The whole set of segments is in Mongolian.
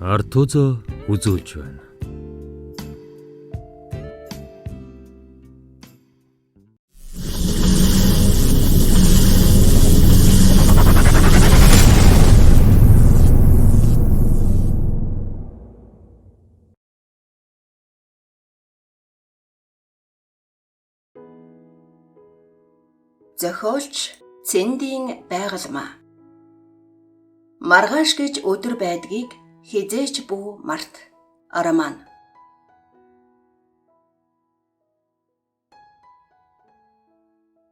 Артузо үзүүлж байна. Зохиолч Цэндийн байгалмаа. Маргааш гэж өдөр байдгийг хизээч бүү март. Роман.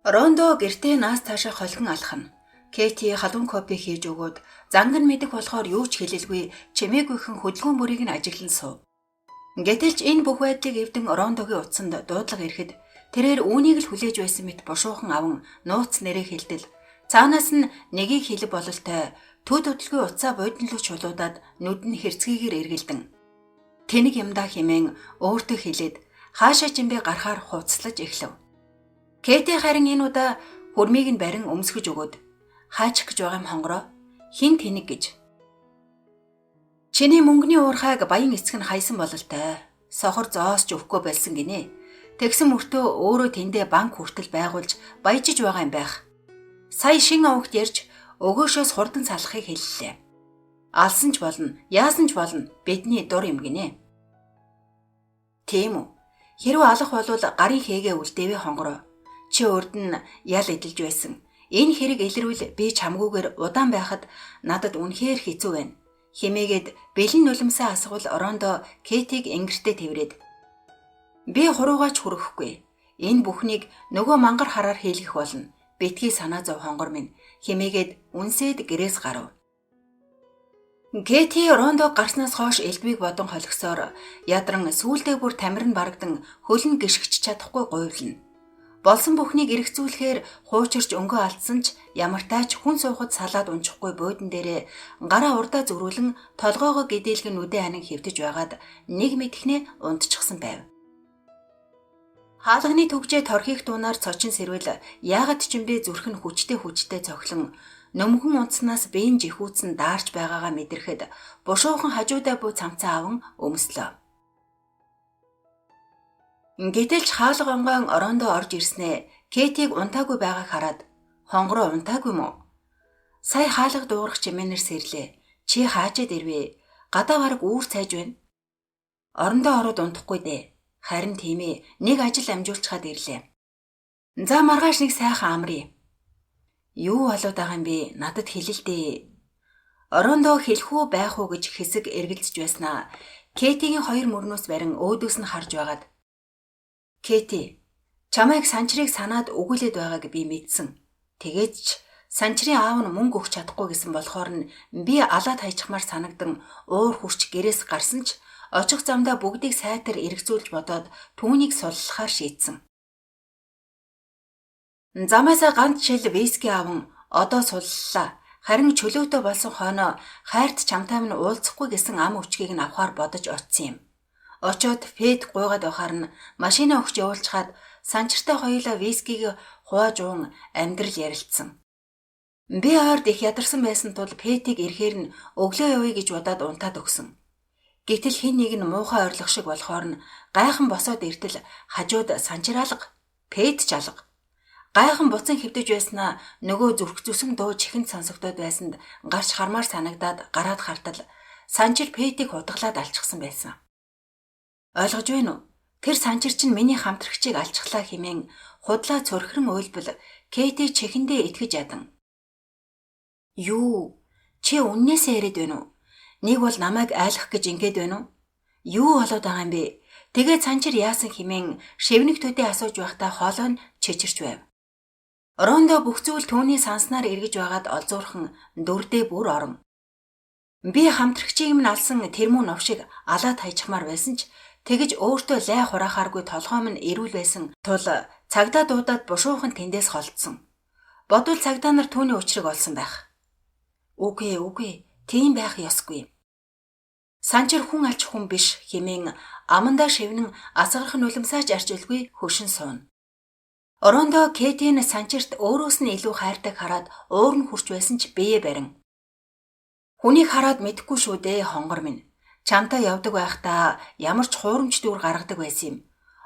Рондо гэртээ наас цаашаа холгон алхна. Кэти халуун кофе хийж өгөөд занг нь мэдэх болохоор юу ч хэлэлгүй чимээгүйхэн хөдөлгөөн бүрийг нь ажиглан суув. Гэтэл ч энэ бүх байдлыг эвдэн Рондогийн утсанд дуудлага ирэхэд тэрээр үүнийг л хүлээж байсан мэт бушуухан аван нууц нэрээ хэлдэл цаанаас нь нэгийг хэлэг бололтой төд хөдөлгүй утсаа буудан руу чулуудаад нүд нь хэрцгийгээр эргэлдэн. Тэнэг юмдаа хэмээн өөртөө хэлээд хаашаа ч юм бэ гарахаар хувцаслаж эхлэв. Кэти харин энэ удаа хөрмийг нь барин өмсгөж өгөөд хаачих гэж байгаа юм хонгороо хин тэнэг гэж. Чиний мөнгөний уурхайг баян эцэг нь хайсан бололтой. Сохор зоос ч өгөхгүй болсон гинэ. Тэгсэн мөртөө өөрөө тэндээ банк хүртэл байгуулж баяжиж байгаа юм байх. Сая шин овогт ярьж өгөөшөөс хурдан салахыг хэллээ. Алсан ч болно, яасан ч болно бидний дур юм гинэ. Тийм үү? Хэрвээ алах болвол гарын хээгээ үлдээвэ хонгороо. Чи урд нь ял эдэлж байсан. Энэ хэрэг илэрвэл би чамгүйгээр удаан байхад надад үнэхээр хэцүү байна. Химээгээд бэлэн нулимсаа асгавал Орондо Кэтиг ингэртээ тэврээд. Би хуруугаач хүргэхгүй. Энэ бүхнийг нөгөө мангар хараар хийлгэх болно. Битгий санаа зов хонгор минь. Химээгээд үнсээд гэрээс гарав. Кэти Рондо гарснаас хойш элдвийг бодон холигсоор ядран сүүлдээ бүр тамирн барагдан хөл нь гიშгч чадахгүй гуйвлна. Болсон бүхнийг эргцүүлэхээр хуучирч өнгөө алдсан ч ямартай ч хүн суухад салаад унчихгүй буудан дээрээ гараа урдаа зөрүүлэн толгоогоо гэдээлгэн нүдэ анин хэвтэж байгаад нэг мэдхнээ унтчихсан байв. Хаалганы төвжээ торхих дуунаар цочин сэрвэл яагаад ч юм бэ зүрх нь хүчтэй хүчтэй цохилон нөмгөн унтснаас биеийн жихүүцэн даарч байгаагаа мэдрэхэд бушуухан хажуудаа буй цамцаа аван өмслөө. Гэтэл ч хаалга онгойн орондоо орж ирснээ Кэтиг унтаагүй байгааг хараад хонгороо унтаагүй мө? Сая хаалга дуугарах чимээнээр сэрлээ. Чи хаажаад ирвэ? Гадаа бараг үүр цайж байна. Орондоо ороод унтахгүй дээ. Харин тийм ээ, нэг ажил амжуулчихад ирлээ. За маргааш нэг сайхан амръя. Юу болоод байгаа юм бэ? Надад хэлэл дээ. Орондоо хэлэх үү байх уу гэж хэсэг эргэлзэж байснаа Кэтигийн хоёр мөрнөөс барин өөдөөс нь харж байгаад Кэти, чамайг санчрыг санаад өгүүлээд байгааг би мэдсэн. Тэгээд ч санчрын аав нь мөнгө өгч чадахгүй гэсэн болохоор нь би алаад хайчихмаар санагдан уур хүрч гэрээс гарсан ч очих замдаа бүгдийг сайтар эргцүүлж бодоод түүнийг суллахаар шийдсэн. Замаасаа ганц шил виски аван одоо суллаа. Харин чөлөөтэй болсон хойноо хайрт чамтай минь уулзахгүй гэсэн ам өчгийг нь авахар бодож очсон юм. Очоод Фед гуйгаад байхаар нь машинаа өгч явуулчихад санчиртай хоёулаа вискиг хувааж уун амьдрал ярилцсан. Би ойрд их ядарсан байсан тул Петиг ирэхээр нь өглөө явъя гэж бодоод унтаад өгсөн. Гэтэл хэн нэг нь муухай ойрлох шиг болохоор нь гайхан босоод иртэл хажууд санчир алга, Пет ч алга. Гайхан буцан хэвтэж байснаа нөгөө зүрх зүсэм дуу чихэнд сонсогдоод байсанд гарч хармаар санагдаад гараад хартал санчир Петиг хутгалаад алчихсан байсан. Ойлгож байна уу? Тэр санчир чинь миний хамтрагчийг алчихлаа хэмээн худлаа цөрхөрөн уйлбал Кэти чихэндээ итгэж ядан. Юу? Чи үннээсээ яриад байна уу? Нэг бол намайг айлах гэж ингээд байна уу? Юу болоод байгаа юм бэ? Тэгээд санчир яасан хэмээн шивнэг төдий асууж байхдаа хоолой нь чичирч байв. Рондо бүх зүйл түүний санснаар эргэж байгаад олзуурхан дүрдээ бүр орон. Би хамтрагчийг минь алсан тэрмүү новшиг алаад хайчихмаар байсан ч тэгж өөртөө лай хураахааргүй толгой минь эрүүл байсан тул цагдаа дуудаад бушуухан тэндээс холдсон. Бодвол цагдаа нар түүний учрыг олсон байх. Үгүй үгүй тийм байх ёсгүй. Санчир хүн алч хүн биш хэмээн амандаа шивнэн асгарах нулимсаач арчилгүй хөшин сууна. Орондоо Кэтийн санчирт өөрөөс нь илүү хайртаг хараад уур нь хүрч байсан ч бие барин. Хүнийг хараад мэдэхгүй шүү дээ хонгор минь. Чамтай явдаг байхдаа ямар ч хуурамч дүр гаргадаг байсан юм.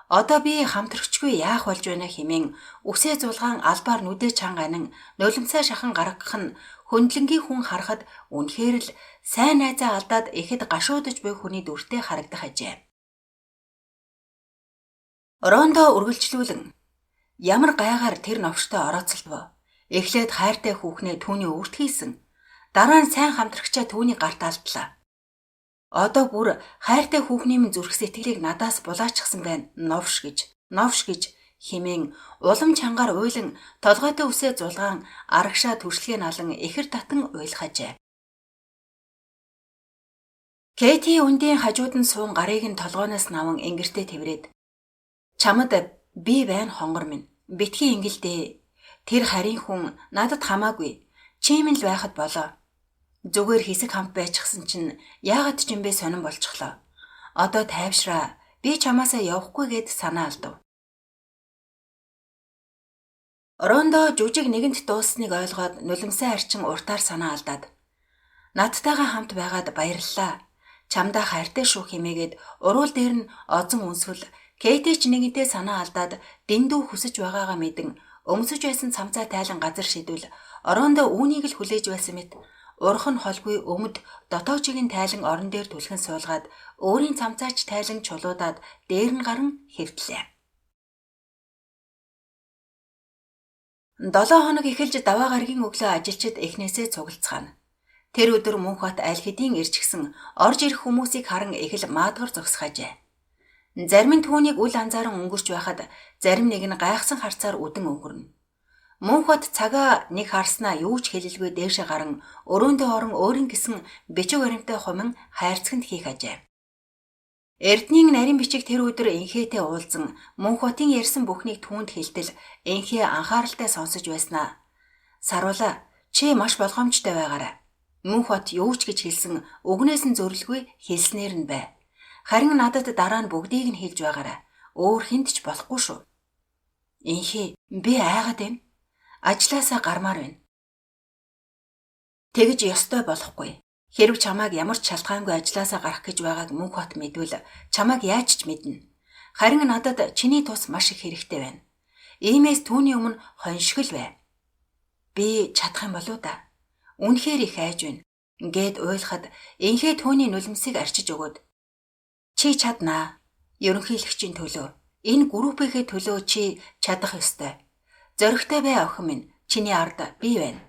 Одоо би хамтрагчгүй яах болж байна хэмээн үсээ зулгаан албаар нүдээ чанга анин нулимсаа шахан гаргах нь хөндлөнгийн хүн харахад үнэхээр л сайн найзаа алдаад ихэд гашуудаж буй хүний дүртэй харагдах ажээ. Рондо үргэлжлүүлэн ямар гайгаар тэр новштой орооцолтов. Эхлээд хайртай хүүхнээ түүний өвөрт хийсэн. Дараа нь сайн хамтрагчаа түүний гарт алдлаа. Одоо бүр хайртай хүүхний минь зүрх сэтгэлийг надаас булаачихсан байна. Новш гэж, новш гэж хэмээн улам чангаар уйлан толгойтой үсээ зулгаан арагшаа түршлэгээ налан ихэр татан уйлхажээ. Кэти үндийн хажууд нь суун гарыг нь толгооноос наван ингэртээ тэврээд чамд би байна хонгор минь. Битгий ингэлдээ. Тэр харийн хүн надад хамаагүй. Чим л байхад болоо. Зүгээр хэсэг хамт байчихсан чинь яагаад ч юм бэ сонин болчихлоо. Одоо тайвшраа. Би чамаасаа явахгүй гэд санаа алдав. Рондо жүжиг нэгэнт дууссаныг ойлгоод нулимсаа арчин уртаар санаа алдаад надтайгаа хамт байгаад баярлалаа. Чамдаа хайртай шүү хэмээгээд уруул дээр нь озон үнсвэл Кэти ч нэгэнтээ санаа алдаад дэндүү хүсэж байгаагаа мэдэн өмсөж байсан цамцаа тайлан газар шидвэл Рондо үүнийг л хүлээж байсан мэт урах нь холгүй өмд дотоочийг нь тайлан орон дээр түлхэн суулгаад өөрийн цамцаач тайлан чулуудаад дээр нь гаран хэвтлээ. 7 хоног эхэлж даваа гарагийн өглөө ажилчид эхнээсээ цуглацгаана. Тэр өдөр Мөнхбат аль хэдийн ирчихсэн орж ирэх хүмүүсийг харан их л маадгар зогсох ажээ. Зарим нь түүнийг үл анзааран өнгөрч байхад зарим нэг нь гайхсан харцаар үдэн өнгөрнө. Мөнхбат цагаа нэг харснаа юу ч хэлэлгүй дээшээ гаран өрөөндөө орон өөрийн гэсэн бичиг баримттай хумин хайрцагт хийх ажээ. Эрдэнийн нарийн бичиг тэр өдөр Энхээтэй уулзан Мөнхбатын ярьсан бүхнийг түүнд хэлтэл Энхээ анхааралтай сонсож байснаа. Саруулаа чи маш болгоомжтой байгаарай. Мөнхбат юу ч гэж хэлсэн үгнээс нь зөрлгүй хэлснээр нь бай. Харин надад дараа нь бүгдийг нь хэлж байгаарай. Өөр хүнд ч болохгүй шүү. Энхээ би айгаад байна. Ажлаасаа гармаар байна. Тэгж ёстой болохгүй. Хэрв чамайг ямар ч шалтгаангүй ажлаасаа гарах гэж байгааг Мөнхбат мэдвэл чамайг яаж ч мэднэ. Харин надад чиний тус маш их хэрэгтэй байна. Иймээс түүний өмнө хоншигл бай. Би чадах юм болоо да. Үнэхээр их айж байна. Ингээд уйлахад Энхээ түүний нулимсыг арчиж өгөөд чи чаднаа. Ерөнхийлөгчийн төлөө энэ группийнхээ төлөө чи чадах ёстой. Зоригтой бай охин минь. Чиний ард би байна.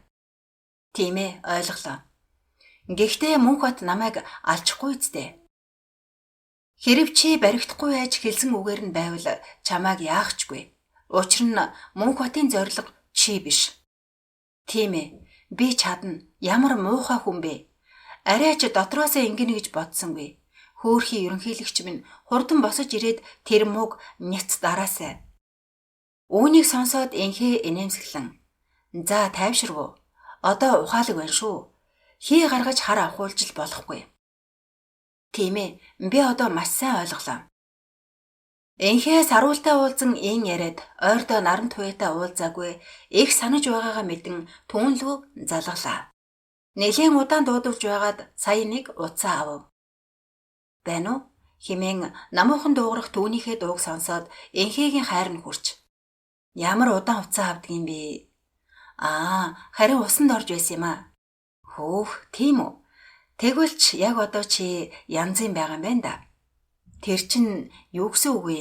Тийм ээ, ойлголоо. Гэхдээ Мөнхбат намайг алчихгүй зү. Хэрв чи баригдахгүй байж хэлсэн үгээр нь байвал чамайг яах чгүй. Учир нь Мөнхбатын зорилго чи биш. Тийм ээ, би чадна. Ямар муухай хүн бэ? Арай ч дотроосоо ингэнэ гэж бодсонгүй. Хөөхий ерөнхийлөгч минь хурдан босож ирээд тэр мууг няц дараасай. Үүнийг сонсоод Энхээ инээмсэглэн. За тайвширв уу? Одоо ухаалаг байна шүү. Хий гаргаж хар авахулж л болохгүй. Тийм ээ, би одоо маш сайн ойлголоо. Энхээ саруултай уулзан ийн яриад ойрдоо наран туяатай уулзаагүй их санаж байгаагаа мэдэн түүн лүү залгалаа. Нэлээн удаан дуудулж байгаад сая нэг утсаа авав. Байна уу? Химэн намуухан дуугарах түүнийхээ дууг сонсоод Энхээгийн хайр нь хүрч. Ямар удаан утсаа авдаг юм бэ? Аа, харин усанд орж байсан юм аа. Хөөх, тийм үү? Тэгвэл ч яг одоо чи янзын байгаа юм байна да. Тэр чинь юу гэсэн үг вэ?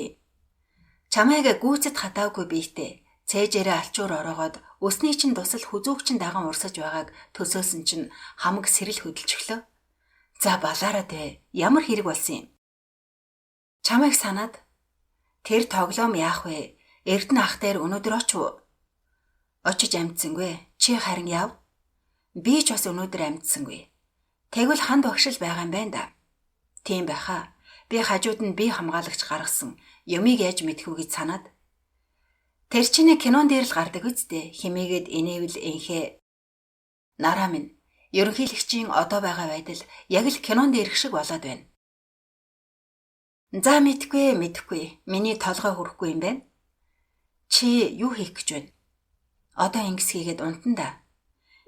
Чамайг гүйцэд хатаагүй биетэй. Цээжээрээ алчуур ороогоод өсний чинь дусал хүзүүг чинь даган урсаж байгааг төсөөсөн чинь хамаг сэрэл хөдөлчихлөө. За балаараа дээ. Ямар хэрэг болсон юм? Чамайг санаад тэр тоглоом яах вэ? Эрдэнэ ах дээр өнөөдөр очив уу? Очиж амжсангүй. Чи харин яв? Би ч бас өнөөдөр амжсангүй. Тэгвэл ханд багшил байгаа юм байна да. Тийм байхаа. Би хажууд нь бие хамгаалагч гаргасан. Юмыг яаж мэдэх үү гэж санаад. Тэр чинь кинон дээр л гардаг үсттэй. Химээгээд инээвэл Энхээ. Нараа минь, ерөнхийлөгчийн одоо байгаа байдал яг л кинон дээрх шиг болоод байна. За мэдхгүй. Миний толгой хүрэхгүй юм байна. Чи юу хийх гэж байна? Одоо ингэс хийгээд унтан да.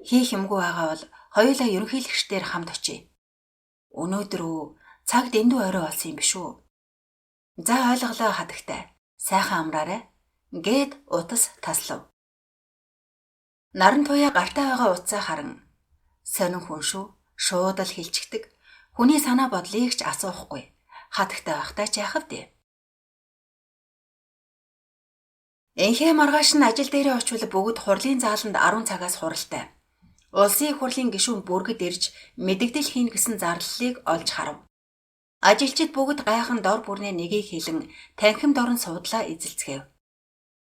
Хийх юмгүй байгаа бол хоёулаа ерөнхийлөгчдөр хамт очие. Өнөөдөр үү? Цаг дэндүү орой болсон юм биш үү? За ойлголоо хатагтай. Сайхан амраарай гэд утас таслав. Наран туяа гартаа байгаа утсаа харан сонин хүн шүү. Шууд л хэлчихдэг. Хүний санаа бодлыг ч асуухгүй. Хатагтай байхдаа ч яах вэ? Энхээ маргааш нь ажил дээрээ очвол бүгд хурлын зааланд 10 цагаас хуралтай. Улсын их хурлын гишүүн бүргэд ирж мэдэгдэл хийнэ гэсэн зарлалыг олж харав. Ажилчид бүгд гайхан дор бүрнээ нэгийг хэлэн танхимд орон суудлаа эзэлцгээв.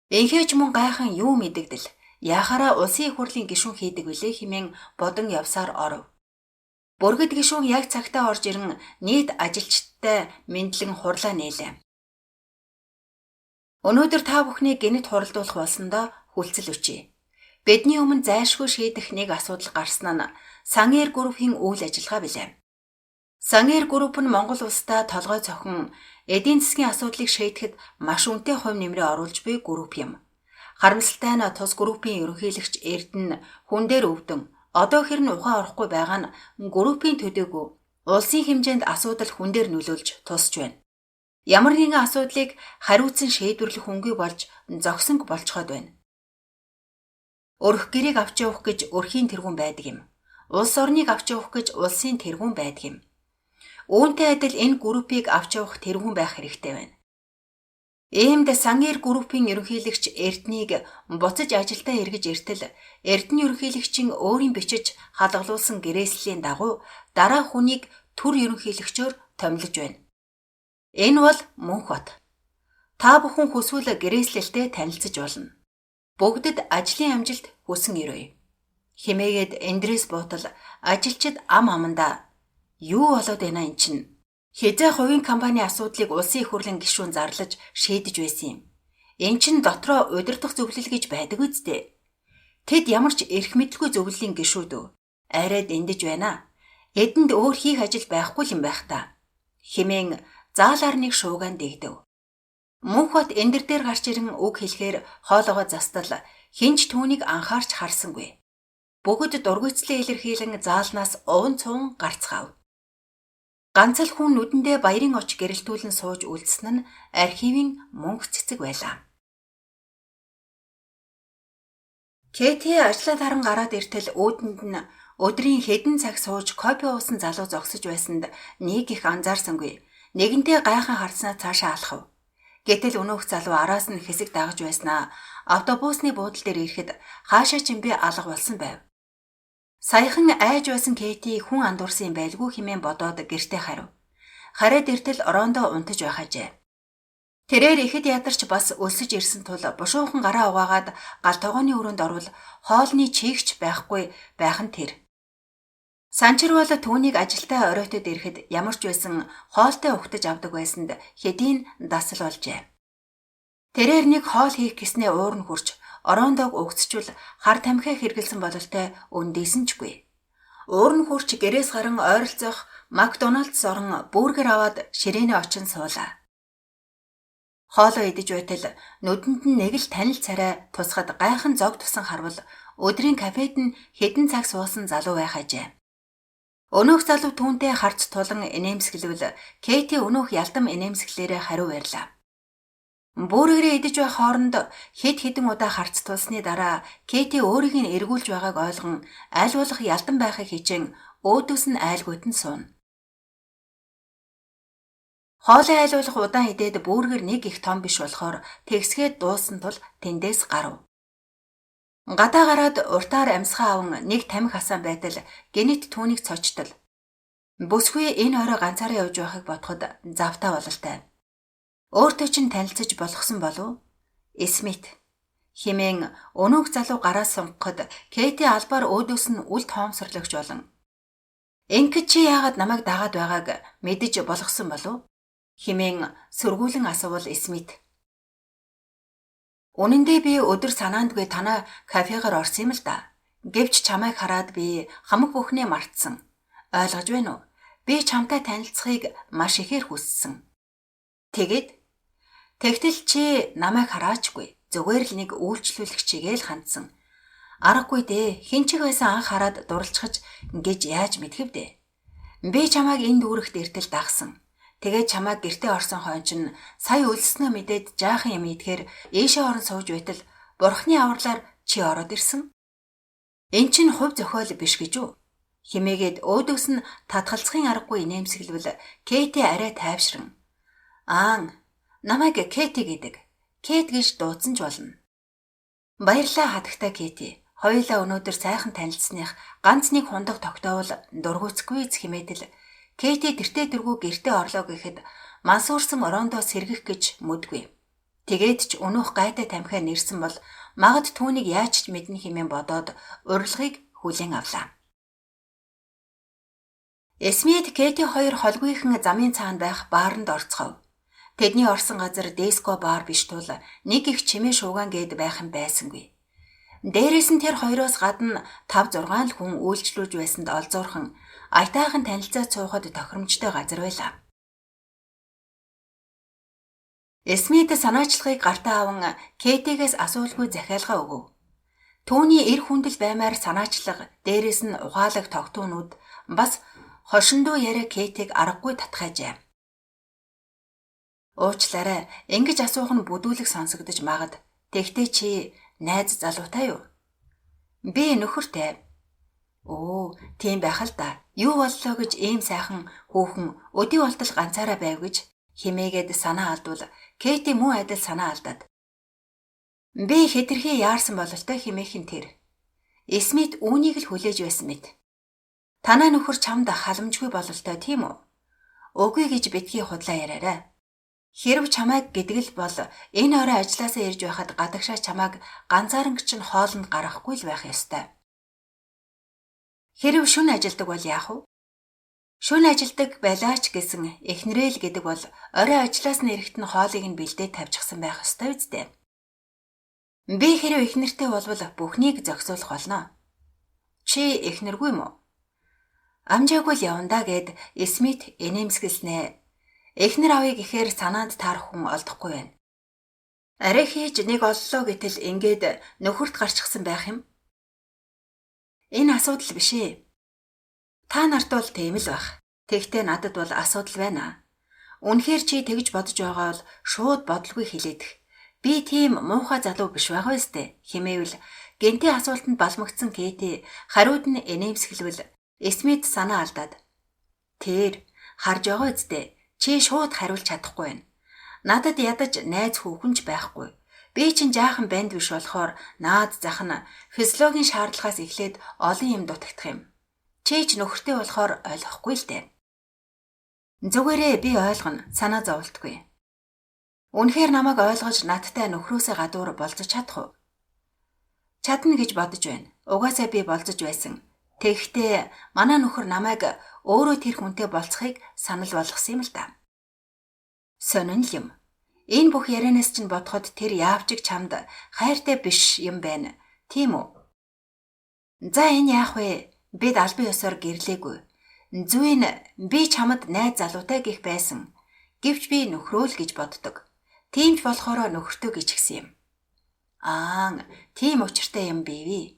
Энхээ ч мөн гайхан юу мэдэгдэл яхаараа улсын их хурлын гишүүн хийдэг вүлээ хэмээн бодон явсаар оров. Бүргэд гишүүн яг цагтаа орж ирэн нийт ажилчидтай мэндлэн хурлаа нээлээ. Өнөөдөр та бүхнийг гэнэт хуралдуулах болсондоо хүлцэл өчье. Бидний өмнө зайлшгүй шийдэх нэг асуудал гарсан нь Сангэр группийн үйл ажиллагаа билээ. Сангэр групп нь Монгол улстай толгой цохон эдийн засгийн асуудлыг шийдэхэд маш үнэтэй хувь нэмрээ оруулж буй групп юм. Харамсалтай нь тус группийн ерөнхийлөгч Эрдэнэ хүн дээр өвдөн одоо хэр нь ухаан орохгүй байгаа нь группийн төдийгүй улсын хэмжээнд асуудал хүн дээр нөлөөлж тусч байна. Ямар нэгэн асуудлыг хариуцсан шийдвэрлэх хүнгүй болж зогсонг болцоход байна. Өрх гэрийг авч явах гэж өрхийн тэргүүн байдаг юм. Улс орныг авч явах гэж улсын тэргүүн байдаг юм. Үүнтэй адил энэ группийг авч явах тэргүүн байх хэрэгтэй байна. Иймд Сангэр группийн ерөнхийлөгч Эрднийг буцаж ажилдаа эргэж иртэл Эрдэнэ ерөнхийлөгчийн өөрийн бичиж халгалуулсан гэрээслийн дагуу дараа хүнийг төр ерөнхийлөгчөөр томилож байна. Энэ бол мөнх бот. Та бүхэн хүсвэл гэрээслэлтэй танилцаж болно. Бүгдэд ажлын амжилт хүсэн өрөөе. Химээгээд Эндрээс буутал ажилчид ам амандаа юу болоод байна эн чинь? Хэзээ хувийн компани асуудлыг улсын их хурлын гишүүн зарлаж шийдэж байсан юм. Эн чинь дотроо удирдах зөвлөл гэж байдаг үсттэй. Тэд ямар ч эрх мэдэлгүй зөвлөлийн гишүүд үү? Арай дэндэж байна. Эдэнд өөр хийх ажил байхгүй юм байх та. Химээн заалаар нэг шуугаан дэгдэв. Мөнх бот эндэр дээр гарч ирэн үг хэлэхээр хоолоогоо застал хэн ч түүнийг анхаарч харсангүй. Бүгд дургүйцлээ илэрхийлэн заалнаас уун цуун гарцгаав. Ганц л хүн нүдэндээ баярын оч гэрэлтүүлэн сууж үлдсэн нь архивын мөнх цэцэг байлаа. Кэти ажлаа таран гараад иртэл үүдэнд нь өдрийн хэдэн цаг сууж кофе уусан залуу зогсож байсанд нэг их анзаарсангүй. Нэгэнтээ гайхан харснаа цаашаа алхав. Гэтэл өнөөх залуу араас нь хэсэг дагаж байснаа автобусны буудал дээр ирэхэд хаашаа ч юм бэ алга болсон байв. Саяхан айж байсан Кэти хүн андуурсан юм байлгүй хэмээн бодоод гэртээ харив. Хараад иртэл орондоо унтаж байх ажээ. Тэрээр ихэд ядарч бас өлсөж ирсэн тул бушуухан гараа угаагаад гал тогооны өрөөнд орвол хоолны чийгч байхгүй байх нь тэр. Санчир бол түүнийг ажилдаа оройтод ирэхэд ямар ч байсан хоолтой угтаж авдаг байсанд хэдийн дасал болжээ. Тэрээр нэг хоол хийх гэснээ уур нь хүрч ороондог угцчвал хар тамхиа хэргэлсэн бололтой өндөөсөн ч гүй. Уур нь хүрч гэрээс гаран ойролцоох Макдоналдс орон бургер аваад ширээний очин суулаа. Хоолоо идэж байтал нүдэнд нь нэг л танил царай тусахад гайхан зог тусан харвал өдрийн кафед нь хэдэн цаг суусан залуу байх ажээ. Өнөөх залуу түүнтэй харц тулан инээмсэглэвэл Кэти өнөөх ялдам инээмсэглээрээ хариу байрлаа. Бүргэрээ идэж байх хооронд хэд хэдэн удаа харц тулсны дараа Кэти өөрийг нь эргүүлж байгааг ойлгон аль болох ялдан байхыг хичээн өөдөөс нь айлгуйтан сууна. Хоолой айлуулах удаан идээд бүргэр нэг их том биш болохоор тэгсгээд дууссан тул тэндээс гарав. Гадаа гараад уртаар амьсгаа аван нэг тамхи хасаан байтал гэнэт түүнийг цочтол. Бүсгүй энэ орой ганцаараа явж байхыг бодоход завтай бололтой. Өөртөө чинь танилцаж болгосон болов? Смит хэмээн өнөөх залуу гараас сунгахад Кэти албаар өөдөөс нь үл тоомсорлогч болон "Ингээд чи яагаад намайг дагаад байгааг мэдэж болгосон болов?" хэмээн сөргүүлэн асуувал Смит "Үнэн дээр би өдөр санаандгүй танай кафегаар орсон юм л да. Гэвч чамайг хараад би хамаг бүхнээ мартсан. Ойлгож байна уу? Би чамтай танилцахыг маш ихээр хүссэн. Тэгээд тэгтэл чи намайг хараачгүй. Зүгээр л нэг үйлчлүүлэгчийгээ л хандсан. Аргагүй дээ. Хэн ч байсан анх хараад дурлцахж гэж яаж мэдхэв дээ. Би чамайг энэ дүүрэгт эртэл дагсан. Тэгээд чамайг гэртээ орсон хойно чинь сая өлсснөө мэдээд жаахан юм идэхээр ийшээ орон сууж байтал бурхны авралаар чи ороод ирсэн. Эн чинь хувь зохиол биш гэж үү? Химээгээд өөдөөс нь татгалзахын аргагүй инээмсэглвэл Кэти арай тайвшран. Аан, намайг Кэти гэдэг. Кэт гэж дуудсан ч болно. Баярлалаа хатагтай Кэти. Хоёулаа өнөөдөр сайхан танилцсаных ганц нэг хундаг тогтоовол дургуйцгүй химээтэл Кэти тэртээ дэргүү гэртээ орлоо гэхэд мансуурсан ороондоо сэргэх гэж мөдгүй. Тэгээд ч өнөөх гайтай тамхиа нэрсэн бол магад түүнийг яаж ч мэднэ хэмээн бодоод урилгыг хүлээн авлаа. Эсмид Кэти хоёр холгүйхэн замын цаана байх бааранд орцгов. Тэдний орсон газар диско бар биш тул нэг их чимээ шууган гээд байх юм байсангүй. Дээрээс нь тэр хоёроос гадна 5 6 л хүн үйлчлүүлж байсанд олзуурхан аятайхан танилцаад суухад тохиромжтой газар байлаа. Эсмид санаачлагыг гартаа аван Кэтигээс асуулгүй захиалга өгөв. Түүний эр хүндэл баймаар санаачлага, дээрээс нь ухаалаг тогтуунууд бас хошиндуу яриа Кэтиг аргагүй татхайжээ. Уучлаарай, ингэж асуух нь бүдүүлэг сонсогдож магад. Тэгтээ чи найз залуутай юу? Би нөхөртэй. Өө, тийм байх л да. Юу боллоо гэж ийм сайхан хүүхэн өдий болтол ганцаараа байв гэж химээгээд санаа алдвал Кэти мөн адил санаа алдаад. Би хэтэрхий яарсан бололтой химээхэн тэр. Смит үүнийг л хүлээж байсан мэт. Танаа нөхөр чамд халамжгүй бололтой тийм үү? Үгүй гэж битгий худлаа яриарай. Хэрв чамайг гэдэг л бол энэ орой ажилласаа ирж байхад гадагшаа чамайг ганцааран чинь хоолнд гаргахгүй л байх ёстой. Хэрв шөнө ажилдаг бол яах вэ? Шөнө ажилдаг байлаач гэсэн эхнэрээ л гэдэг бол орой ажиллаас нь ирэхэд нь хоолыг нь бэлдээд тавьчихсан байх ёстой үсттэй. Би хэрв эхнэртэй болвол бүхнийг зохицуулах болно. Чи эхнэргүй юм уу? Амжаагүй л явандаа гэд Смит инээмсэглэнэ. Эхнэр авъя гэхээр санаанд таарах хүн олдохгүй байна. Арай хийж нэг оллоо гэтэл ингээд нөхөрт гарчихсан байх юм. Энэ асуудал биш ээ. Та нарт бол тийм л байх. Тэгэхдээ надад бол асуудал байна. Үнэхээр чи тэгж бодож байгаа бол шууд бодлгүй хэлээдэх. Би тийм муухай залуу биш байгаа өстэй хэмээвэл гэнтийн асуултанд балмагцсан Кэти хариуд нь инээмсэглвэл Смит санаа алдаад. Тэр харж байгаа үсттэй чи шууд хариулж чадахгүй байна. Надад ядаж найз хүүхэн ч байхгүй. Би чинь жаахан банд биш болохоор наад зах нь физиологийн шаардлагаас эхлээд олон юм дутагдах юм. Чи ч нөхөртэй болохоор ойлгохгүй л дээ. Зүгээрээ би ойлгоно. Санаа зовлтгүй. Үнэхээр намайг ойлгож надтай нөхрөөсөө гадуур болзож чадах уу? Чадна гэж бодож байна. Угаасаа би болзож байсан. Тэгэхдээ манай нөхөр намайг өөрөө тэр хүнтэй болцохыг санал болгосон юм л да. Сонин л юм. Энэ бүх ярианаас чинь бодоход тэр яавчиг чамд хайртай биш юм байна. Тийм үү? За энэ яах вэ? Бид албан ёсоор гэрлээгүй. Зүйн би чамд найз залуутай гих байсан. Гэвч би нөхрөө л гэж боддог. Тийм ч болохоор нөхөртөө гэж гисэн юм. Аа, тийм учиртай юм бивээ.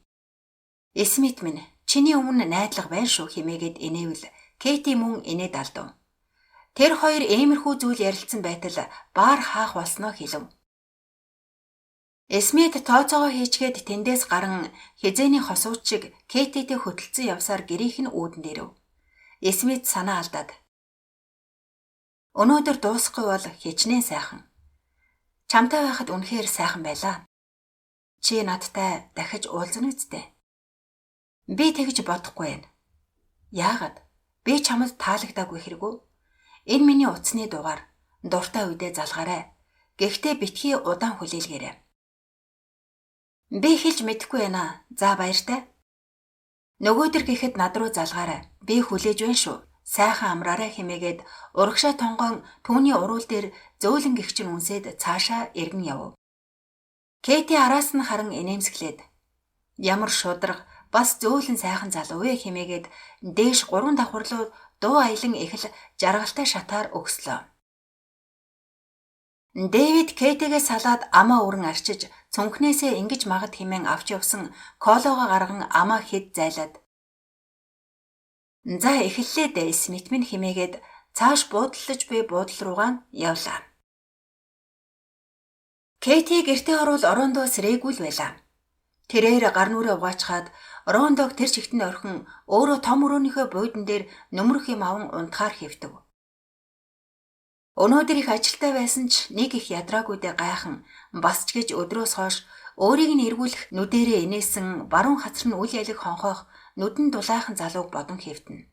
Смит минь, чиний өмнө найдлага байна шүү химээгээд инээвэл Кэти мөн инээд алдав. Тэр хоёр иймэрхүү зүйл ярилцсан байтал баар хаах болсноо хэлв. Смит тооцоогоо хийчгээд тэндээс гаран хизээний хосууд шиг Кэтитэй хөтөлцөн явсаар гэрийнх нь үүдэнд ирэв. Смит санаа алдаад. Өнөөдөр дуусахгүй бол хичнээн сайхан. Чамтай байхад үнэхээр сайхан байлаа. Чи надтай дахиж уулзна үсттэй. Би тэгж бодохгүй байна. Яагаад? Би чамд таалагдаагүй хэрэг үү? Энэ миний утасны дугаар. Дуртай үедээ залгаарай. Гэхдээ битгий удаан хүлээлгээрэй. Би хэлж мэдэхгүй байна. За баяртай. Нөгөөдөр гэхэд над руу залгаарай. Би хүлээж байна шүү. Сайхан амраарай хэмээгээд урагшаа тонгоон түүний уруул дээр зөөлөн гихчин үнсээд цаашаа эргэн явв. Кэти араас нь харан инээмсэглээд ямар шударга бас зөөлөн сайхан залуу вэ хэмээгээд дээш 3 давхар руу дуу аялан их л жаргалтай шатаар өгслөө. Дэвид Кэтигээ салаад амаа өрн арчиж цүнхнээсээ ингэж магад хэмээн авч явсан колоогоо гарган амаа хэд зайлаад. За эхэллээ дээ Смит минь химээгээд цааш буудлаж буй буудлал руугаа явлаа. Кэти гэртээ орвол Орондоо сэрээгүй л байлаа. Тэрээр гар нүрээ угаачхаад Рондог тэр чигт нь орхин өөрөө том өрөөнийхөө буудан дээр нөмрөх юм аван унтахаар хэвтэв. Өнөөдөр их ажилтай байсан ч нэг их ядраагүйдээ гайхан бас ч гэж өдрөөс хойш өөрийг нь эргүүлэх нүдэрээ инээсэн баруун хацар нь үл ялэг хонхоох нүдэн дулаахан залууг бодон хэвтэнэ.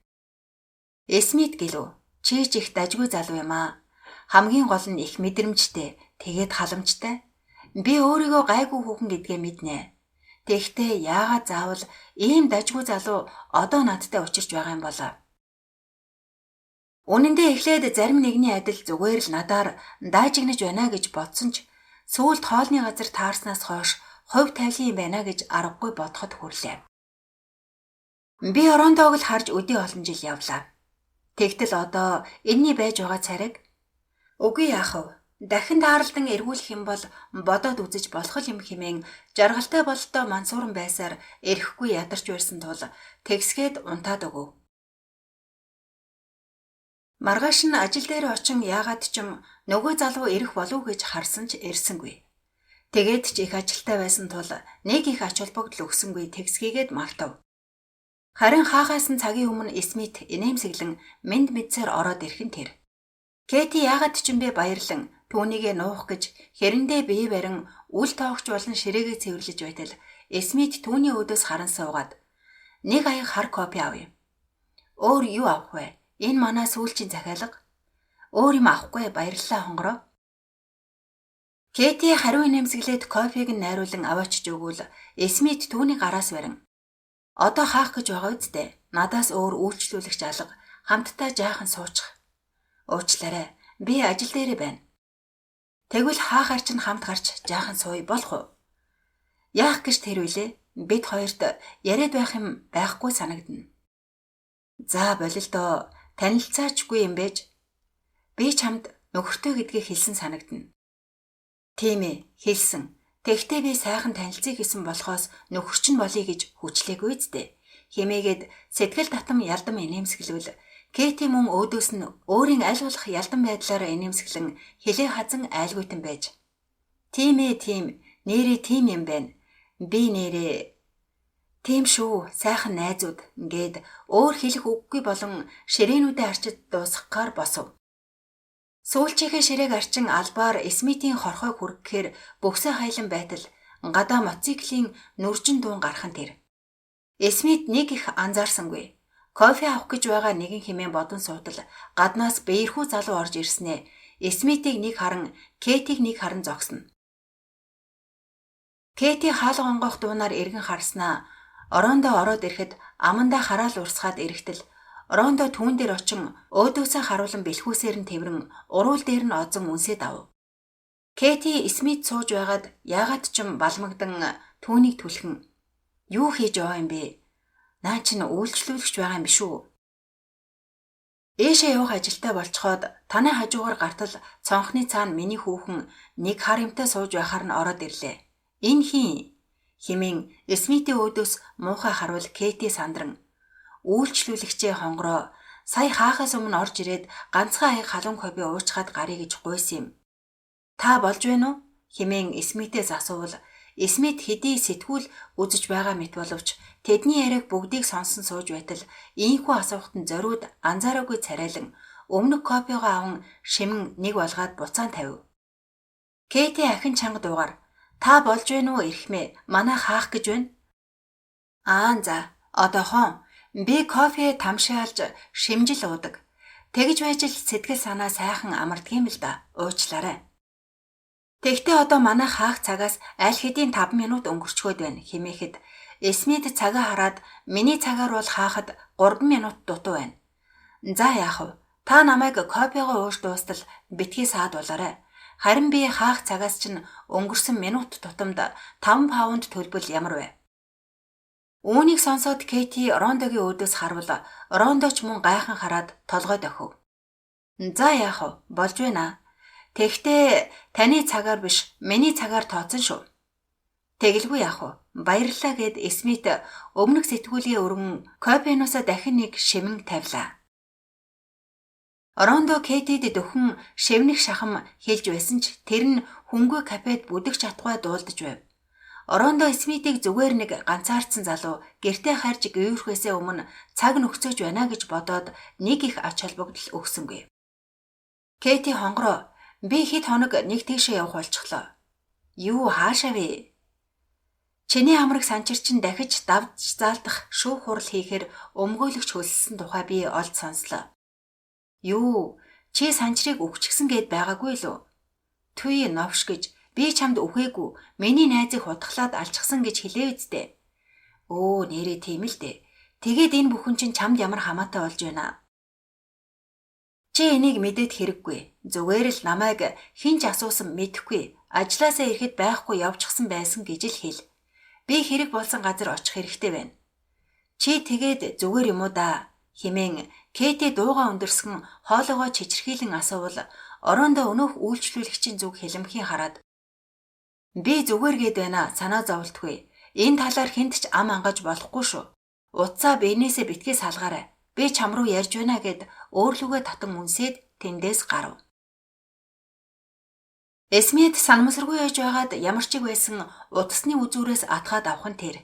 Эсмит гэлүү. Чи ч их дажгүй залуу юм аа. Хамгийн гол нь их мэдрэмжтэй, тэгээд халамжтай. Би өөрийгөө гайгүй хүүхэн гэдгээ мэднэ. Тэгэхдээ яагаад заавал ийм дажгүй залуу одоо надтай учирч байгаа юм болоо? Үнэн дээр эхлээд зарим нэгний адил зүгээр л надаар даажигнаж байна гэж бодсон ч сүүлд хоолны газар таарснаас хойш хувь тавилын юм байна гэж аргагүй бодоход хүрлээ. Би Орондоог л харж өдий олон жил явлаа. Тэгтэл одоо энэний байж байгаа царайг үгүй яах вэ? Дахин тааралдан эргүүлэх юм бол бодоод үзэж болох юм хэмээн жаргалтай бололтой мансууран байсаар эрэхгүй ядарч барьсан тул тэгсгээд унтаад өгөв. Маргааш нь ажил дээр очин яагаад ч юм нөгөө залуу ирэх болов гэж харсан ч ирсэнгүй. Тэгээд ч их ажилтай байсан тул нэг их ач холбогдол өгсөнгүй тэгсгээгээд мартав. Харин хаахаас нь цагийн өмнө Смит инээмсэглэн мэнд мэдсээр ороод ирэх нь тэр. Кэти яагаад ч юм бэ баярлан түүнийгээ нуух гэж хэрэндээ бие барин үл тоогч болон ширээгээ цэвэрлэж байтал Смит түүний өөдөөс харан суугаад нэг аяг хар кофе авъя. Өөр юу авах вэ? Энэ манай сүүлчийн захиалга. Өөр юм авахгүй баярлалаа хонгороо. Кэти хариу инээмсэглээд кофег нь найруулан аваачиж өгвөл Смит түүний гараас барин. Одоо хаах гэж байгаа үсттэй. Надаас өөр үйлчлүүлэгч алга хамтдаа жаахан суучих. Уучлаарай. Би ажил дээрээ байна. Тэгвэл хаахаар чинь хамт гарч жаахан сууя болох уу? Яах гэж тэр үлээ? Бид хоёрт яриад байх юм байхгүй санагдана. За болилдоо танилцаачгүй юм байж. Би чамд нөхөртөө гэдгийг хэлсэн санагдана. Тийм ээ, хэлсэн. Тэгтээ би сайхан танилцъя гэсэн болохоос нөхөрч нь болъё гэж хүчлээгүй зү. Хэмээгээд сэтгэл татам ялдам инээмсэглвэл Кэти мөн өөдөөс нь өөрийн аль болох ялдан байдлаараа инээмсэглэн хилээ хазан айлгуйтан байж. Тийм ээ, тийм. Нээрээ тийм юм байна. Би нээрээ тийм шүү. Сайхан найзууд ингээд өөр хэлэх үггүй болон ширээнүүдээ арчид дуусгахаар босов. Сүүлчийнхээ ширээг арчин албаар Смитийн хорхойг хүргэхээр бөгсөө хайлан байтал гадаа мотоциклийн нүржин дуун гарах нь тэр. Смит нэг их анзаарсангүй. Кофе авах гэж байгаа нэгэн хэмээн бодон суутал гаднаас бэерхүү залуу орж ирснээ Смитийг нэг харан Кэтиг нэг харан зогсно. Кэти хаалга онгойх дуунаар эргэн харснаа Орондоо ороод ирэхэд амандаа хараал урсгаад ирэхтэл Рондо түүн дээр очин өөдөөсөө харуулан бэлхүүсээр нь тэврэн уруул дээр нь озон үнсээд ав. Кэти Смит сууж байгаад яагаад ч юм балмагдан түүнийг түлхэн юу хийж яваа юм бэ? Наа чинь үйлчлүүлэгч байгаа юм биш үү? Ээшээ явах ажилтай болцоход танай хажуугаар гартал цонхны цаана миний хүүхэн нэг хар юмтай сууж байхаар нь ороод ирлээ. Энэ хин хэмээн Смитийн өөдөөс муухай харуул Кэти сандран үйлчлүүлэгчээ хонгороо сая хаахаас өмнө орж ирээд ганцхан аяг халуун кофе уучгаад гаръя гэж гуйсан юм. Та болж байна уу? Хэмээн Смитээс асуувал Смит хэдий сэтгүүл үзэж байгаа мэт боловч тэдний яриаг бүгдийг сонсон сууж байтал ийхүү асуухад нь зориуд анзаараагүй царайлан өмнөх кофегоо аван шимэн нэг болгоод буцаан тавив. Кэти ахин чанга дуугаар та болж байна уу эрхмээ манай хаах гэж байна. Аа за одоохон би кофе тамшаалж шимжил уудаг. Тэгж байж л сэтгэл санаа сайхан амардаг юм л да. Уучлаарай. Тэгтээ одоо манай хаах цагаас аль хэдийн 5 минут өнгөрчгөөд байна хэмээхэд Смит цагаа хараад миний цагаар бол хаахад 3 минут дутуу байна. За яах вэ? Та намайг кофегоо ууж дуустал битгий саад болоорой. Харин би хаах цагаас чинь өнгөрсөн минут тутамд 5 паунд төлбөл ямар вэ? Үүнийг сонсоод Кэти Рондогийн өөдөөс харвал Рондо ч мөн гайхан хараад толгой дохив. За яах вэ? Болж байна. Тэгтээ таны цагаар биш, миний цагаар тооцсон шүү. Тэгэлгүй яах вэ? Баярлалаа гэд Смит өмнөх сэтгүүлээ өргөн кофеносоо дахин нэг шивэн тавилаа. Рондо Кэтид дөхөн шивнэх шахам хэлж байсан ч тэр нь хүнгүй кафед бүдэх чадхуй дуулдаж байв. Рондо Смитийг зүгээр нэг ганцаардсан залуу гэртээ харж гүйрхээсээ өмнө цаг нөхцөөж байна гэж бодоод нэг их ач холбогдол өгсөнгүй. Кэти хонгороо би хэд хоног нэг тийшээ явах болчихлоо. Юу хаашаа вэ? Чиний амраг санчир чинь дахиж давж заалдах шүүх хурал хийхээр өмгөөлөгч хөлссөн тухай би олд сонслоо. Юу? Чи санчрыг үхчихсэн гэд байгаагүй л үү? Түи новш гэж би чамд үхээгүй. Миний найзыг хутгалаад алчихсан гэж хэлээ үсттэй. Өө нэрээ тийм л дээ. Тэгээд энэ бүхэн чинь чамд ямар хамаатай болж байна? Чи энийг мэдээд хэрэггүй. Зүгээр л намайг хэн ч асуусан мэдэхгүй. Ажлаасаа ирэхэд байхгүй явчихсан байсан гэж л хэл. Би хэрэг болсон газар очих хэрэгтэй байна. Чи тэгээд зүгээр юм уу да? Химэн Кэти дуугаа өндөрсгөн хоолойгоо чичирхийлэн асуувал орондоо өнөөх үйлчлүүлэгчийн зүг хилэмхийн хараад би зүгээр гээд байна санаа зовлтгүй. Энэ талаар хүнд ч ам ангаж болохгүй шүү. Утсаа бинээсээ битгий салгаарай. Би чам руу ярьж байна гэд өөрлөгөө татан үнсээд тэндээс гарав. Эсмит санамсаргүй яж байгаад ямар ч байсан утасны үзүүрээс атгаад авах нь тэр.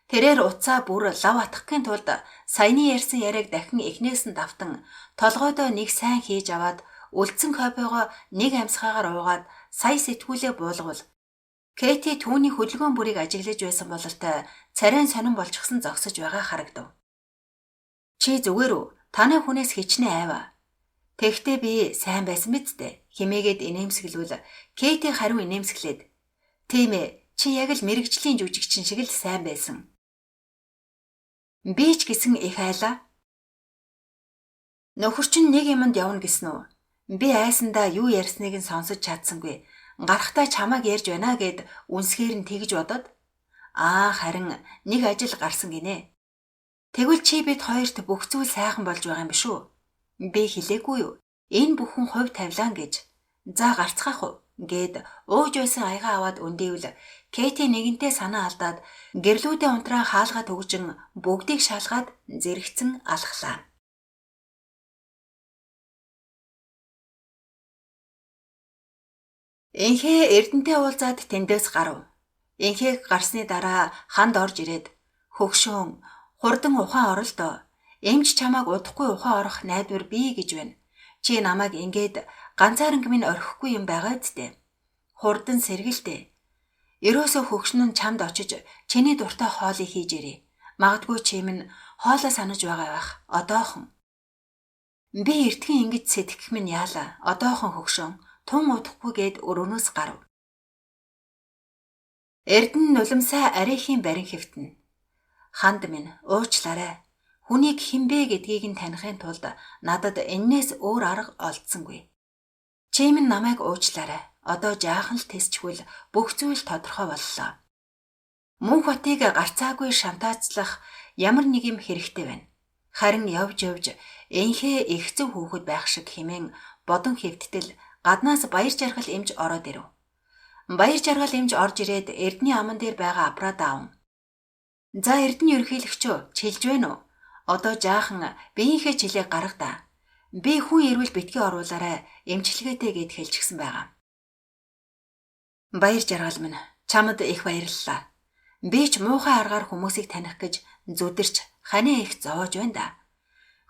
Тэрээр утсаа бүр лав атгахын тулд саяны ярьсан яриаг дахин эхнээс нь давтан толгойдоо нэг сайн хийж аваад үлдсэн кофегоо нэг амьсгаагаар уугаад сая сэтгүүлээ буулгавал Кэти түүний хөдөлгөөн бүрийг ажиглаж байсан бололтой царайн сонин болчихсон зогсож байгаа харагдав. Чи зүгээр үү? Танай хүнээс хичнээн айваа. Тэгэхдээ би сайн байсан биз дээ. Химээгээд инээмсэглүүл Кэти хариу инээмсэглээд тийм ээ чи яг л мэрэгжлийн жүжигчин шиг л сайн байсан. Би ч гэсэн их айлаа. Нөхөр чинь нэг юмд явна гэсэн үү? Би айсандаа юу ярьсныг нь сонсож чадсангүй. Гарахтаа чамайг ярьж байна гэд үнсгээр нь тэгж бодоод аа харин нэг ажил гарсан гинэ. Тэгвэл чи бид хоёрт бүх зүйл сайхан болж байгаа юм биш үү? Би хэлээгүй юу? Энэ бүхэн хувь тавилаан гэж. За гарцгаах уу? Гэд ууж байсан аягаа аваад өндөөвэл Кэти нэгэнтээ санаа алдаад гэрлүүдээ унтраа хаалгаа түгжин бүгдийг шалгаад зэрэгцэн алхлаа. Энхээ Эрдэнтэй уулзаад тэндээс гарав. Энхээг гарсны дараа ханд орж ирээд хөгшөөн хурдан ухаан орол доо. Эмч чамааг удахгүй ухаан орох найдвар бий гэж байна. Чи намайг ингээд ганцааранг минь орхихгүй юм байгаа үсттэй. Хурдан сэргэлтэй. Ерөөсөө хөгшин нь чамд очиж чиний дуртай хоолыг хийж ирье. Магадгүй чи минь хоолоо санаж байгаа байх. Одоохон. Би эртхэн ингэж сэтгэх минь яалаа. Одоохон хөгшөөн тун удахгүй гээд өрөөнөөс гарав. Эрдэнэ нулимсаа арийнхын барин хэвтэнэ. Ханд минь уучлаарай. Хүнийг хэн бэ гэдгийг нь таныхын тулд надад эннээс өөр арга олдсонгүй. Чи минь намайг уучлаарай. Одоо жаахан л тэсчвэл бүх зүйл тодорхой боллоо. Мөнх батыг гарцаагүй шантаацлах ямар нэг юм хэрэгтэй байна. Харин явж явж энхээ их зөв хүүхэд байх шиг хэмээн бодон хэвттэл гаднаас баяр жаргал эмч ороод ирэв. Баяр жаргал эмч орж ирээд Эрдний аман дээр байгаа аппарат аав. За Эрдэнэ ерөнхийлөгчөө чилж байна уу? Одоо жаахан биеийнхээ чилээг гарга да. Би хүн ирвэл битгий оруулаарай эмчилгээтэй гэд хэлчихсэн байгаа. Баяр жаргал минь чамд их баярлалаа. Би ч муухай аргаар хүмүүсийг таних гэж зүдэрч ханаа их зовоож байна да.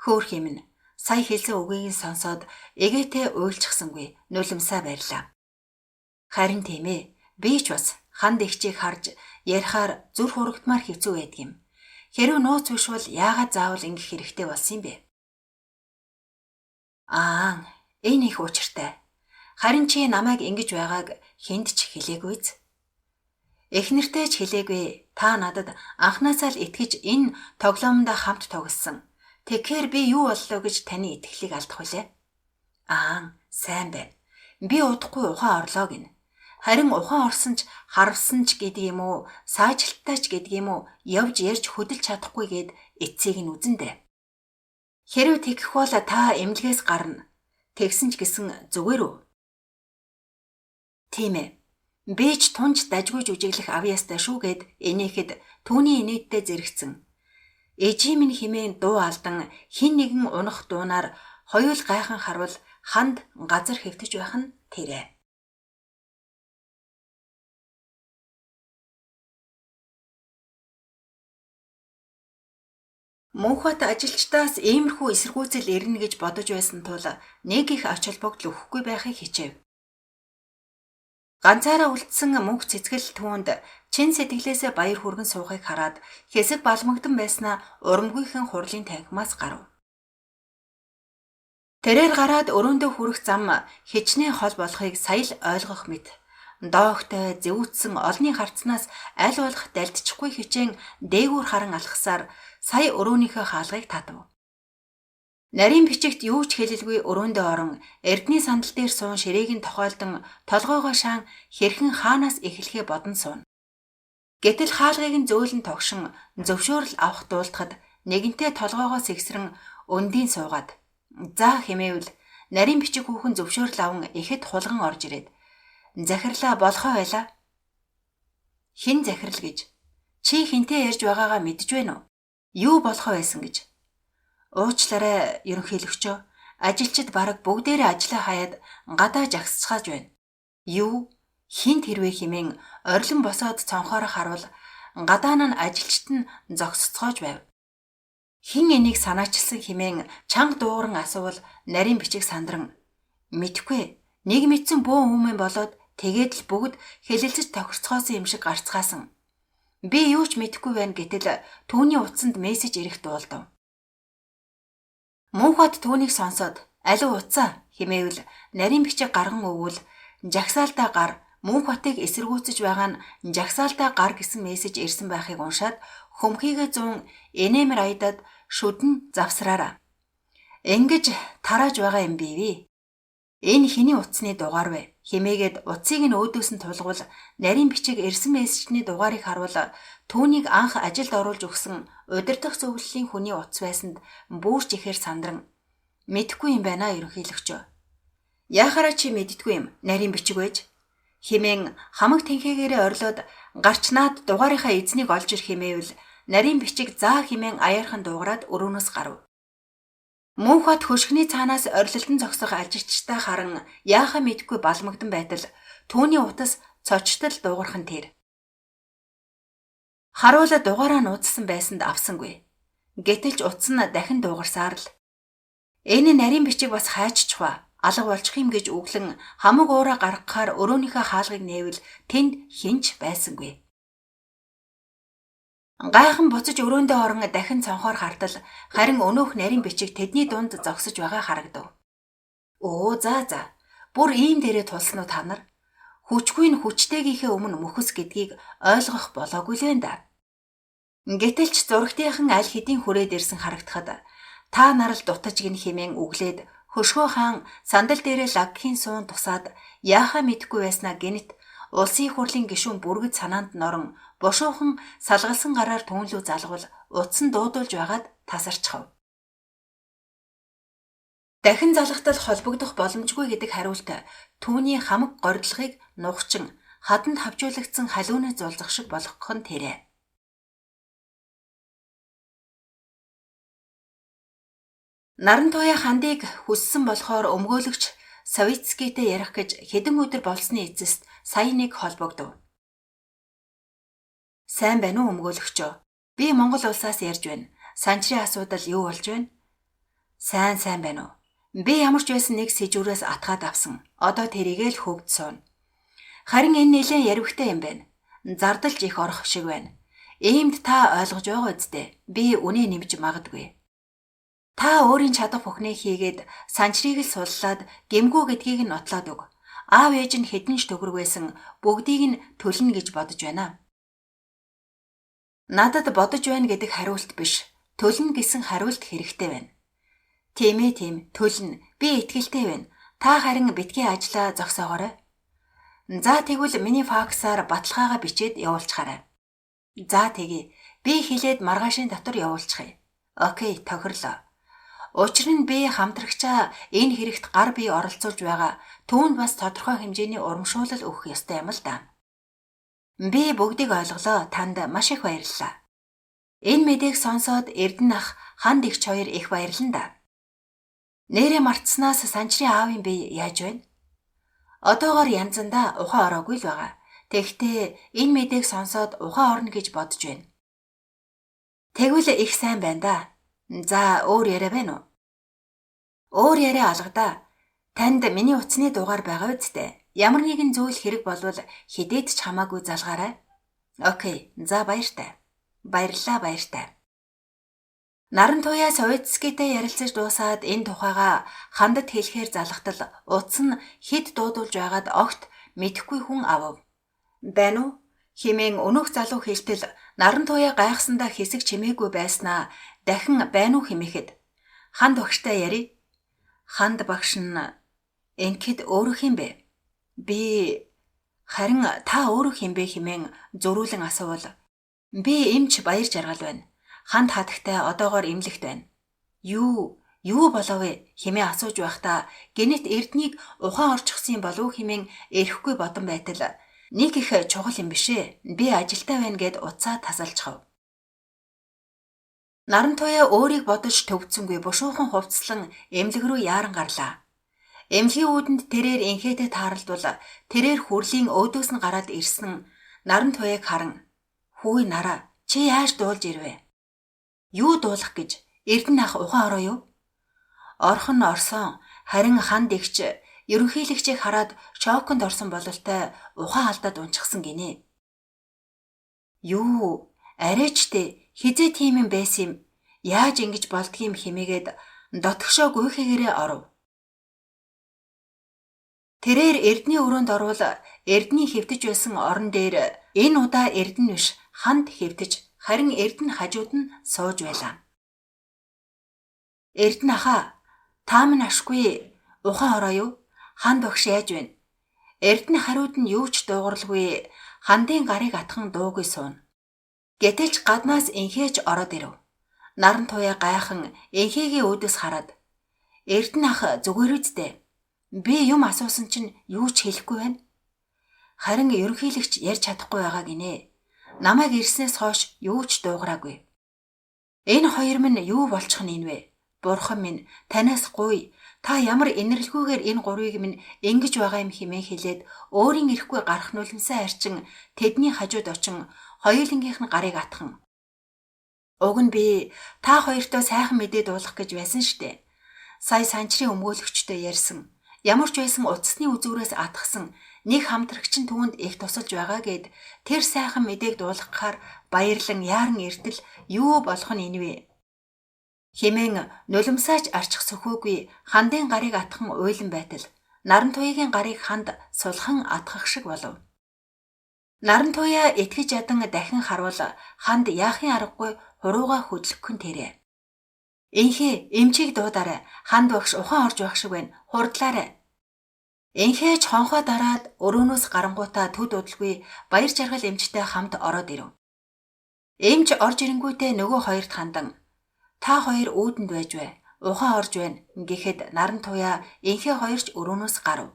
Хөөх юм нь сая хэлсэн үгийг нь сонсоод эгээтэй уйлчихсангүй нулимсаа барьлаа. Харин тийм ээ. Би ч бас ханд эгчийг харж ярихаар зүрх урагдмаар хэцүү байдаг юм. Хэрв нууц биш бол яагаад заавал ингэх хэрэгтэй болсон юм бэ? Аа, энэ их учиртай. Харин чи намайг ингэж байгааг хүнд ч хэлээгүй биз? Эхнэртэй ч хэлээгүй. Та надад анхнаасаа л итгэж энэ тоглоомдоо хамт тоглосон. Тэгэхээр би юу боллоо гэж таны итгэлийг алдах вүлээ? Аа, сайн байна. Би удахгүй ухаан орлоо гинэ. Харин ухаан орсон ч харвсан ч гэдэг юм уу, саажилттай ч гэдэг юм уу, явж ярьж хөдөлж чадахгүй гэд эцсийг нь үзэн дээ. Хэрв тэгэх бол та эмнэлгээс гарна. Тэгсэн ч гэсэн зүгээр үү? Тийм ээ. Би ч тунч дажгүй жүжиглэх авьяастай шүү гэд инээхэд түүний инээдтэй зэрэгцэн. Эжийн минь хэмээн дуу алдан хэн нэгэн унах дуунаар хоёул гайхан харвал ханд газар хэвтэж байх нь тэрэ. Мөнхбат ажилчдаас иймэрхүү эсэргүүцэл ирнэ гэж бодож байсан тул нэг их ач холбогдол өгөхгүй байхыг хичээв. Ганцаараа үлдсэн мөнх цэцгэл түүнд чин сэтгэлээсээ баяр хүргэн суухыг хараад хэсэг балмагдан байснаа урамгүйхэн хурлын танхимаас гарав. Тэрээр гараад өрөөндөө хүрэх зам хичнээн хол болохыг сая л ойлгох мэт. Доогтой зэвүүцсэн олны харцнаас аль болох далдчихгүй хичээн дээгүүр харан алхасаар сая өрөөнийхөө хаалгыг татав. Нарийн бичигт юу ч хэлэлгүй өрөөндөө орон эрдний сандал дээр суун ширээг нь тохоолдон толгойгоо шаан хэрхэн хаанаас эхлэхээ бодон сууна. Гэтэл хаалгыг нь зөөлөн тогшин зөвшөөрөл авах дуулдахад нэгэнтээ толгойгоо сэгсрэн өндийн суугаад за хэмээвэл нарийн бичиг хүүхэн зөвшөөрөл аван ихэд хулган орж ирээд захирлаа болохоо байлаа. Хэн захирал гэж? Чи хэнтэй ярьж байгаагаа мэдэж байна уу? Юу болохоо байсан гэж? Уучлаарай ерөнхийлөгчөө. Ажилчид бараг бүгдээрээ ажлаа хаяад гадаа жагсацгааж байна. Юу? Хинт хэрвээ хэмээн орилон босоод цонхоороо харвал гадаа нь ажилчид нь зогсоцгоож байв. Хэн энийг санаачилсан хэмээн чанга дуугаран асуувал нарийн бичиг сандран мэдэхгүй нэг мэдсэн бөөн хүмүүн болоод тэгээд л бүгд хэлэлцэж тохирцгоосон юм шиг гарцгаасан. Би юу ч мэдэхгүй байна гэтэл түүний утсанд мессеж ирэх дуулдав. Мөнхбат түүнийг сонсоод алив утсаа хэмээвэл нарийн бичиг гарган өгвөл жагсаалтаа гар Мөнхбатыг эсэргүүцэж байгаа нь жагсаалтаа гар гэсэн мессеж ирсэн байхыг уншаад хөмхийгээ зуун инээмэр аядаад шүдэн завсраараа. Ингэж тарааж байгаа юм бивээ. Энэ хэний утасны дугаар вэ? Хэмээгээд утсыг нь өөдөөс нь тулгуул нарийн бичиг ирсэн мессежний дугаарыг харуул түүнийг анх ажилд оруулж өгсөн удирдах зөвлөлийн хүний утас байсанд бүрч ихээр сандран мэдэхгүй юм байна ерөнхийлөгчөө. Яхаараа чи мэддэггүй юм нарийн бичиг байж хэмээн хамаг тэнхээгээрээ орлоод гарч наад дугаарынхаа эзнийг олж ир хэмээвэл нарийн бичиг заа хэмээн аяархан дуугараад өрөөнөөс гарав. Мөнхбат хөшгөний цаанаас орилолтон зогсох ажилчдаа харан яахаа мэдэхгүй балмагдан байтал түүний утас цочтол дуугарах нь тэр. Харуул дугаараа нууцсан байсанд авсангүй. Гэтэл ч утас нь дахин дуугарсаар л. Энэ нарийн бичиг бас хайччихва алга болчих юм гэж үглэн хамаг уураа гаргахаар өрөөнийхөө хаалгыг нээвэл тэнд хэн ч байсангүй. Гайхан буцаж өрөөндөө орон дахин цонхоор хартал харин өнөөх нарийн бичиг тэдний дунд зогсож байгаа харагдав. Өө за за бүр ийм дээрээ тулсан уу та нар? Хүчгүй нь хүчтэйгийнхээ өмнө мөхөс гэдгийг ойлгох болоогүй л байна да. Гэтэл ч зурагтынхан аль хэдийн хүрээд ирсэн харагдахад та нар л дутаж гин хэмээн үглээд хөшгөө хаан сандал дээрээ лагхийн суун тусаад яахаа мэдэхгүй байснаа гинт улсын хурлын гишүүн бүргэд санаанд норон бушуухан салгалсан гараар түүн лүү залгуул утас нь дуудуулж байгаад тасарчхав. Дахин залгатал холбогдох боломжгүй гэдэг хариулт түүний хамаг горилгыг нугчин хаданд хавжуулагдсан халиуны зулзах шиг болгох нь тэрэ. Нарантуяа хандыг хүссэн болохоор өмгөөлөгч Савицкийтэй ярих гэж хэдэн өдөр болсны эцэст сая нэг холбогдов. Сайн байна уу өмгөөлөгчөө? Би Монгол улсаас ярьж байна. Санчрын асуудал юу болж байна? Сайн сайн байна уу? Би ямар ч байсан нэг сэжүүрээс атгаад авсан. Одоо тэрийгээ л хөвгд сууна. Харин энэ нэлээд ярвигтай юм байна. Зардалж их орох шиг байна. Иймд та ойлгож байгаа үсттэй. Би үнэ нэмж магадгүй. Та өөрийн чадах бүхнээ хийгээд санчрыг л суллаад гэмгүү гэдгийг нь нотлоод өг. Аав ээж нь хэдэн ч төгрөг байсан бүгдийг нь төлнө гэж бодож байна. Надад бодож байна гэдэг хариулт биш. Төлнө гэсэн хариулт хэрэгтэй байна. Тийм ээ тийм төлнө. Би итгэлтэй байна. Та харин битгий ажлаа зогсоогоорой. За тэгвэл миний факсаар баталгаагаа бичээд явуулчихаарай. За тэгье. Би хэлээд маргаашийн дотор явуулчихъя. Окей, тохирлоо. Учир нь би хамтрагчаа энэ хэрэгт гар бие оролцуулж байгаа. Түүнд бас тодорхой хэмжээний урамшуулал өгөх ёстой юм л да. Би бүгдийг ойлголоо. Танд маш их баярлалаа. Энэ мэдээг сонсоод Эрдэнэ ах ханд эгч хоёр их баярлан да. Нэрээ мартсанаас Санчрын аавын бие яаж байна? Одоогоор янзандаа ухаан ороогүй л байгаа. Тэгэхдээ энэ мэдээг сонсоод ухаан орно гэж бодож байна. Тэгвэл их сайн байна да. За өөр яриа байна уу? Өөр яриа алгадаа. Танд миний утасны дугаар байгаа үсттэй. Ямар нэгэн зүйл хэрэг болвол хэдийд ч хамаагүй залгаарай. Окей. За баяртай. Баярлалаа баяртай. Наран туяа Советскийтэй ярилцаж дуусаад энэ тухайгаа хандад хэлэхээр залгатал утас нь хэд дуудулж байгаад огт мэдэхгүй хүн авав. Байна уу? Химэн өнөөх залуу хэлтэл Наран туяа гайхсандаа хэсэг чимээгүй байснаа дахин байна уу хэмээхэд ханд багштай ярий. Ханд багш нь ингэхэд өөрөө хэн бэ? Би харин та өөрөө хэн бэ хэмээн зөрүүлэн асуувал би эмч Баяр Жаргал байна. Ханд хатагтай одоогоор эмнэлэгт байна. Юу болов вэ хэмээн асууж байхдаа гэнэт Эрднийг ухаан орчихсон юм болов уу хэмээн эрэхгүй бодон байтал нэг их чухал юм биш ээ. Би ажилтай байна гэд утсаа тасалчихав. Наран туяа өөрийг бодож төвцөнгүй бушуухан хувцлан эмнэлэг рүү яаран гарлаа. Эмнэлгийн үүдэнд тэрээр инхээтэй тааралдвал тэрээр хүрлийн өөдөөс нь гараад ирсэн Наран туяаг харан "Хүү нараа, чи яаж дуулж ирвэ?" "Юу дуулах гэж? Эрдэнэ ах ухаан ороо юу?" Орхон нь орсон, харин ханд эгч ерөнхийлөгчийг хараад шоконд орсон бололтой ухаан алдаад унчихсан гинэ. "Юу? Арайч тэ хизээ тийм юм байсан юм? Яаж ингэж болдгийм?" хэмээгээд дотгошоо гүйхэгээрээ оров. Тэрээр Эрдний өрөөнд орвол Эрдний хэвтэж байсан орон дээр энэ удаа Эрдэнэ биш ханд хэвтэж харин Эрдэнэ хажууд нь сууж байлаа. "Эрдэнэ ахаа, та минь ашгүй ухаан ороо юу? Ханд багш яаж байна?" Эрдэнэ хариуд нь юу ч дуугарлгүй хандын гарыг атхан дуугүй сууна. Гэтэл ч гаднаас инхээч ороод ирэв. Наран туяа гайхан инхээгийн өөдөөс хараад "Эрдэнэ ах зүгээр үсттэй. Би юм асуусан чинь юу ч хэлэхгүй байна. Харин ерөнхийлөгч ярьж чадахгүй байгаа гинэ. Намайг ирснээс хойш юу ч дуугараагүй. Энэ хоёр минь юу болчих нь энэ вэ? Бурхан минь танаас гуй. Та ямар инэрлгүйгээр энэ гурвыг минь ингэж байгаа юм хэмээн хэлээд өөрийн ирэхгүй гарах нулимсаа арчин тэдний хажууд очин хоёулангийнх нь гарыг атхан. Уг нь би та хоёртоо сайхан мэдээ дуулах гэж байсан штэ. Сая Санчрын өмгөөлөгчтэй ярьсан. Ямар ч байсан утасны үзүүрээс атгсан нэг хамтрагч нь түүнд их тусалж байгаа гэд тэр сайхан мэдээг дуулгахаар баярлан яаран эртэл юу болох нь энэ вэ? Хэмээн нулимсаач арчих сөхөөгүй хандын гарыг атхан уйлан байтал Наран туяагийн гарыг ханд сулхан атгах шиг болов. Наран туяа итгэж ядан дахин харвал ханд яахын аргагүй хурууга хөдлөхөн тэрэ. "Инхээ эмчийг дуудаарай. Ханд багш ухаан орж байх шиг байна. Хурдлаарай." Инхээч хонхоо дараад өрөөнөөс гарангуутаа төд удалгүй Баяр Жаргал эмчтэй хамт ороод ирэв. Эмч орж ирэнгүүтээ нөгөө хоёрт хандан "Та хоёр үүдэнд байж бай. Ухаан орж байна" гэхэд Наран туяа инхээ хоёрч өрөөнөөс гарав.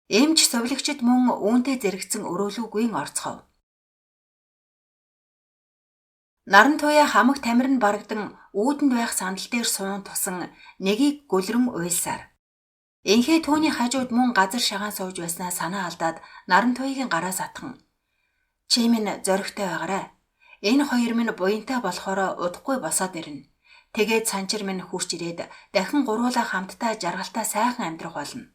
Эмч сувилагчид мөн үүнтэй зэрэгцэн өрөөлүүгүйн орцгов. Наран туяа хамаг тамир нь барагдан үүдэнд байх сандал дээр суун тусан нэгийг гүлрэн уйлсаар. Инхээ түүний хажууд мөн газар шагаан сууж байснаа санаа алдаад Наран туяагийн гараас атхан "Чи минь зоригтой байгаарай. Энэ хоёр минь буянтай болохоро удахгүй босоод ирнэ. Тэгээд Санчир минь хурч ирээд дахин гуруулаа хамтдаа жаргалтай сайхан амьдрах болно.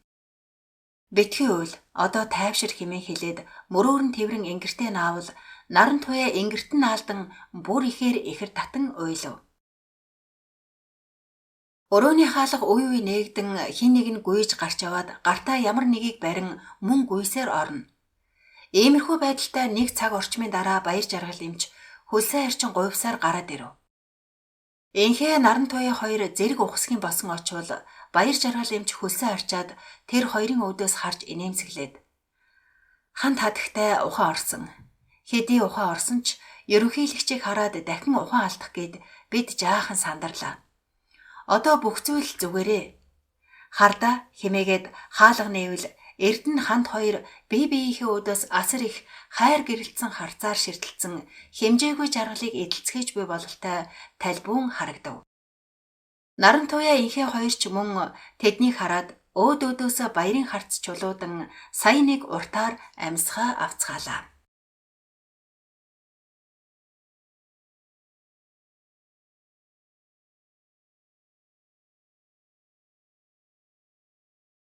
Битгий уйл, одоо тайвшир" хэмээн хэлээд мөрөөр нь тэврэн ингэртээ наавал Наран туяа ингэртэн наалдан бүр ихээр ихэр татан уйлав. Өрөөний хаалга үе үе нээгдэн хэн нэг нь гүйж гарч яваад гартаа ямар нэгийг барин мөн гүйсээр орно. Иймэрхүү байдалтай нэг цаг орчмын дараа Баяр Жаргал эмч хөлсөө арчин гуйвсаар гараад ирэв. Инхээ Наран туяа хоёр зэрэг ухасхийн босон очвол Баяр Жаргал эмч хөлсөө арчаад тэр хоёрын өвдөөс харж инээмсэглээд "Ханд хатагтай ухаан орсон. Хэдий ухаан орсон ч ерөнхийлөгчийг хараад дахин ухаан алдах гээд бид жаахан сандарлаа. Одоо бүх зүйл зүгээрээ. Хардаа" хэмээгээд хаалга нээвэл Эрдэнэ ханд хоёр бие биеийнхээ үүдээс асар их хайр гэрэлтсэн харцаар ширтэлцэн хэмжээгүй жаргалыг эдэлцгээж буй бололтой талбуун харагдав. Нарантуяа инхээ хоёр ч мөн тэднийг хараад өөд өөдөөсөө баярын харц чулуудан сая нэг уртаар амьсгаа авцгаалаа.